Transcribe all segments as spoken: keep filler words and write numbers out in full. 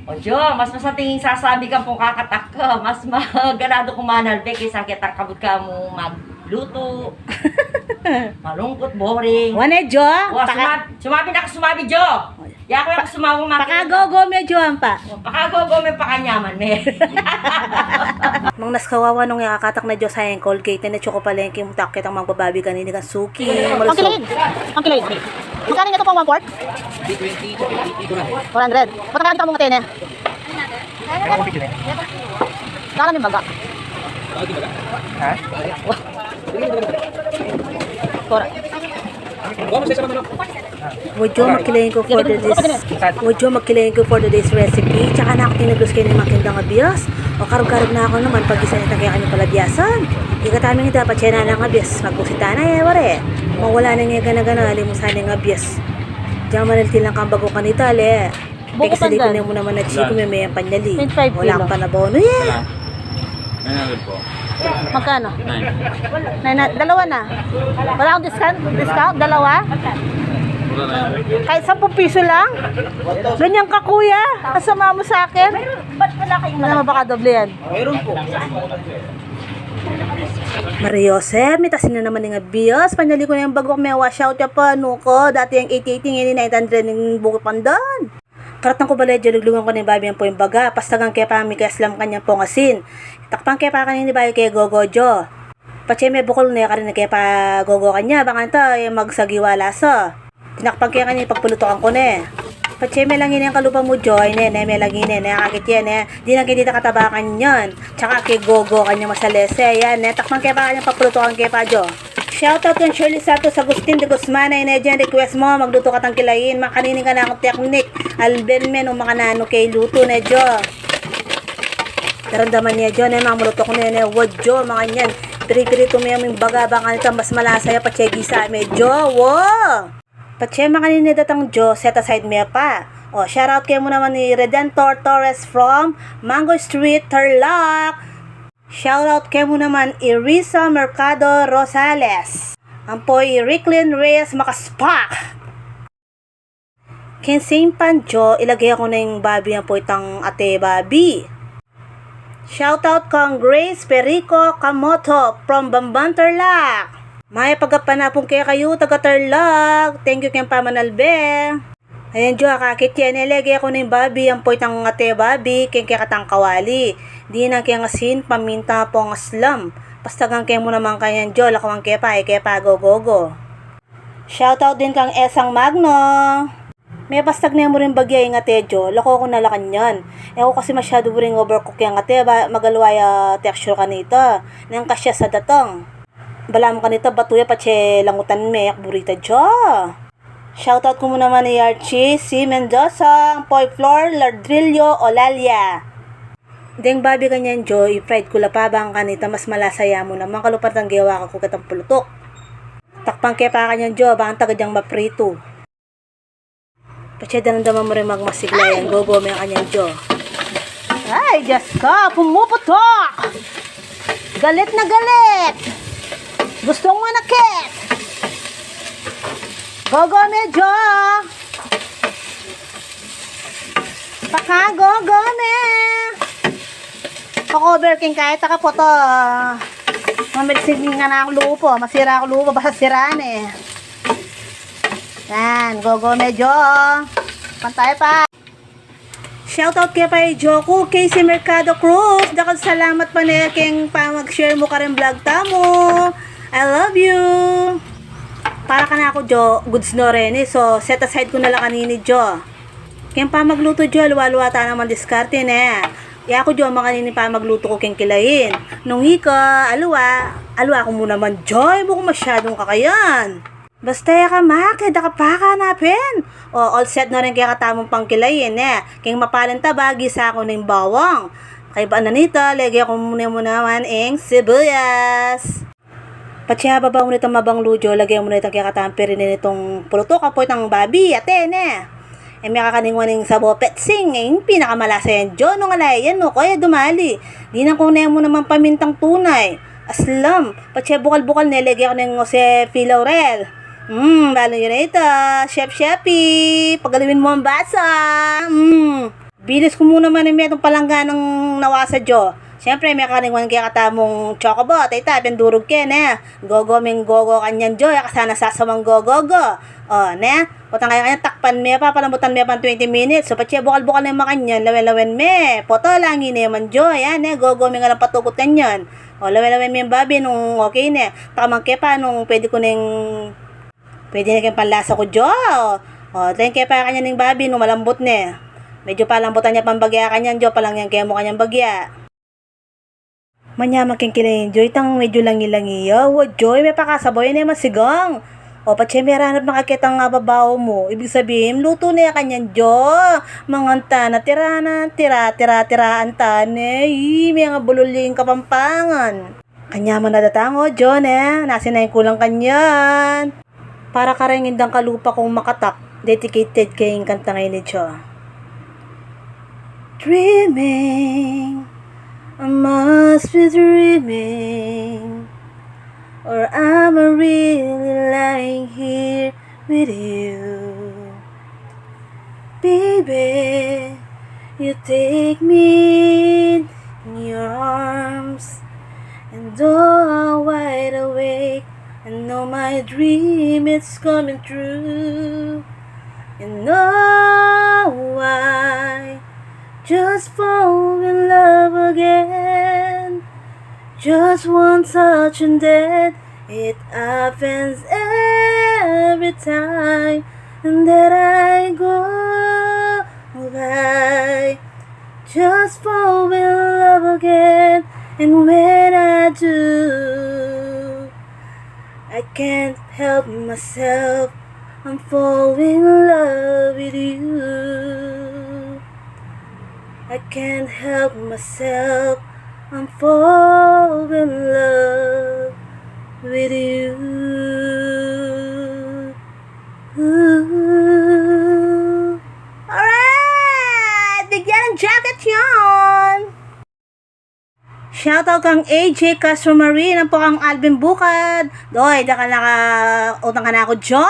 O Jo, mas masating sasabi ka pung kakatak ka, mas maganadu ku manalbe kesa ketang kabud ka mu maglutu. Malungkut, boring. Wane, Jo? Wa, Paka- sumabi, sumabi na ka, sumabi, Jo. Ya ku, ya ku sumabi, maki- Pakagogo me, Jo, ampa. Pakagogo me, pakanyaman me. Mang nas kawawa nung ya kakatak na, Jo, sayang Colgate ne, tsaka palengke mu, tak ketang magbababi kanini kang suki. Malusog. Ang kilain. Ang kilain. Magkano nito pang one-fourth? Four hundred. Ba't ang kita mong atene? Dala ning baga. Ha? Kora. Wa Jo, magkilain ku for the this. Wa Jo, magkilain ku for the this recipe. Tsaka na ku tinaglus keni makindang abias. O karug-karug na ku naman pag-isa nita kaya kanyang palabiasan. Ika taming ita, patse na lang abias. Magbusitan na e, wari. Mawala na nga gana-gana, alimusan na nga abias. Diyan manalti lang kang bago kanita, le. Buko pandan. Peksa di ku ne mu naman na chiku, me, me panyali. Twenty-five kilo. Wala kang panabono, ye. Wala. Nine hundred po. Magkano? Nine. Nine na, dalawa na. Wala akong discount? Discount? Dalawa? Wala na. Kahit sampung piso lang? Ganyan ka, kuya? Kasama mo sa akin? Ba't wala kayong... Hindi naman baka doble yan. Mayroon po. Maria Jose, mitasin na naman ning abias. Panyali ku na yang baguk, me, wash out ya pa, nu ko. Dati yang eight eighty, ngeni nine hundred ning buko pandan. Karatang ku bale, Jo, luglugan ku ne babi ampo ing baga, pastagan ke pa, mika-slam kanyan pung asin. Takpan ke pa kanini bayu ke Gogo, Jo. Patse me bukul ne karin ke pa Gogo kanya, bang kanita, e, magsagiwa lasa. Tinakpan ke kanini, pagpulutukan ku ne. Patse me lang ini ang kalupa mu, Jo, ay ne, ne, me lang ini, ne, akakit ye, ne. Dinan ke dita kataba kanyan. Tsaka ke Gogo kanya masalese, yan, ne. Takpan ke pa kanyan, pagpulutukan ke pa, Jo. Shoutout kang Shirley Santos, Agustin de Guzman, ay ne dyan, request mo, magluto ka tang kilain, makanini ka na kung teknik, alben me nung makananu ke lutu ne, Jo. Daramdaman ne, Jo, ne, mamulutuk ne, ne, wa, Jo, makanyan. Piri-piritu me mu ing baga, bang kanita mas malasa ya patse gisa me, Jo, wa. Patse makanini datang, Jo, set aside me pa. O, shoutout ke mu naman i Redentor Torres from Mango Street, Tarlac. Shoutout ke mu naman i Risa Mercado Rosales. Ampo i Ricklin Reyes Makaspak. Ken same pan, Jo, ilage ku neng babi ampo itang ate babi. Shoutout kang Grace Perico Camoto from Bamban, Tarlac. Mayap a gapanapu kekayu, taga Tarlac. Thank you keng pamanalbe. Ayan, Jo, akakit ye ne, lege ku neng babi ampo itang ate babi keng kekatang kawali. Dinan keng asin, paminta, ampong aslam. Pastagan ke mu naman kanyan, Jo, lakuan ke pa, e ke pa gogogo. Shoutout din kang Esang Magno. Mepastag ne mu rin bagya ing ate, Jo, lakuan ku na la kanyan. E ku kasi masyadu buring overcook yang ate, ba, magaliwa ya texture kanita. Neng kasya sa datang. Balamu kanita batu ya patse langutan me, e ku buri ta, Jo. Shoutout ku mu naman i Archie C. Mendoza, ampo i Flor Ladrillo Olalia. Deng babi kanyan, Jo, i-fried ku la pa bang kanita mas malasa ya mu naman, kalupa reng gewa ku ketang pulutuk. Takpan ke pa kanyan, Jo, bang taga dyang mapritu. Patse daramdaman mu rin magmasigla yang gogo me kanyan, Jo. Ay, Diyos ko, pumuputok! Galit na galit! Gustong manakit! Gogo me, Jo! Pakagogo me! Pa-cover king kahit a kaputo. Mamilsig nga na ku lupo, masira ku lupo, basta sira ne. Yan, gogo me, Jo. Pantay pa. Shoutout ke pa i Jo ku, Casey Mercado Cruz. Dakal salamat pa ne keng pamag-share mu kareng vlog tamu. I love you. Para kanaku, Jo, goods no reni. So, set aside ku na la kanini, Jo. Keng pamaglutu, Jo, aliwa-aliwa ta namang diskarte ne. Yaku, Jo, makanini pamaglutu ku keng kilain. Nung ika, aliwa, aliwa ku mu naman, Jo, e mu ku masyadung kakayan. Basta e ka make, da ka pa kanapin. O, all set no rin kekatamung pangkilain, e. Keng mapaleng taba, gisa ku ning bawang. Kaybat na nita, lege ku mu ne mu naman ing sibuyas. Patse ababa mu nitang mabanglu, Jo, lage mu ne itang kekatamung pirine nitung pulutuk, ampo itang babi, ate, ne. E, mekakaning waning sabo petsing, e, ing pinakamalasa yan, Jo, nung ala yan, nu ko ya dumali. Dinan ku ne mu naman pamintang tunay. Aslam, patse bukal-bukal ne, lege ku neng Jose P. Laurel. Hmm, balu yu na ita, Chef Sheppy, pagaliwin mu ang basa. Hmm. Bilis ku mu naman ing metung palangganang nawasa, Jo. Siyempre, mekaring wan kekatamung chocobo, tayta, pindurug ke, ne? Gogo ming gogo kanyan, Jo, e ka sana sasawang gogogo. O, ne? Potang kaya kanyan, takpan me pa, palambutan me pa twenty minutes. So, patse bukal-bukal ne makanyan, lawen-lawen me. Poto, langi ne man, Jo, yan, ne? Gogo ming alang patugut kanyan. O, lawen-lawen me ing babi nung okay ne. Takamang ke pa nung pwede ku neng Pwede ne keng panlasa ku, Jo. O, tayang ke pa kanyan ning babi nung malambut ne. Medyo palambutan ya pang bagya kanyan, Jo, palangyan ke mu kanyan bagya. Manyaman keng kinain, Jo, itang medyo langi-langi ya. Wa, Jo, e me pakasabaw, e ne masigang. O, patse me ranap na kaketang ababaw mu. Ibig sabihin, lutu ne kanyan, Jo. Manganta na tira na, tira, tira, tiraan ta ne. Ih, mengabulul ya ing Kapampangan. Kanyaman na datang, o, Jo, ne? Nasi na ing kulang kanyan. Para kareng Indang Kalupa kung makatak, dedicated keng kantang ini, Jo. Dreaming, I must be dreaming, or am I really lying here with you? Baby, you take me in your arms, and though I'm wide awake, I know my dream is coming true. And oh, I just fall in love again. Just one touch and then it happens every time that I go by. Just fall in love again, and when I do, I can't help myself. I'm falling in love with you. I can't help myself. I'm falling in love with you. Ooh. Alright! Bigyan ng jacket yon! Shoutout kang A J Castro Marie, nang po kang Alvin Bukad. Doy, da ka naka-, utang ka na ako, Jo.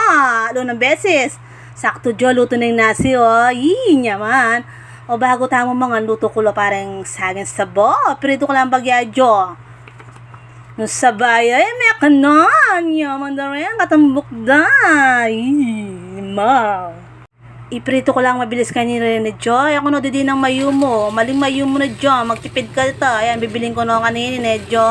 Lunang beses. Sakto, Jo, luto na ing nasi, o. Ih, nyaman. O, bago tamu mangan, luto ku la pa ring saging sabo. Prito ku lang bagya, Jo. Nung sabay, ay, mekanan. Nyaman da rin, katambuk da. Ih, ma. Iprito ku lang mabilis kanini, ne, Jo. Ay, aku no, didi nang mayumu. Maling mayumu, ne, Jo. Magtipid ka ta. Ayan, bibiling ku no kanini, ne, Jo.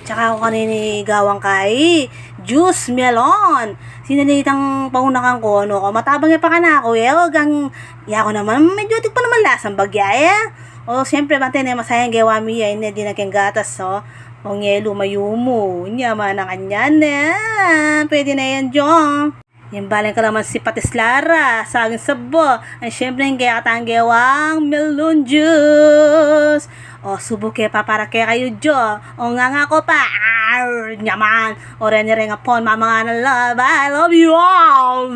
Tsaka aku kanini gawang kay juice melon. Sinalitang pahunakan ku, no, ko matabang ya pa kanaku, e, o, gang, ya ku naman, medyo atin pa naman lasang bagya, e. O, siyempre, bante ne, masayang gewa mi ya, ne, dina keng gatas, o. O, ngelu, mayumu. Nyaman na kanyan, e. Pwede na yan, Jo. Ing balang kalamansi, patis, lara, saging sabo. Ay, siyempre, ing kekatang gewang melon juice. O, subu ke pa para kekayu, Jo. O, nganga ku pa. Arr, nyaman. O, reni, reng, apon, mamangan a love. I love you all.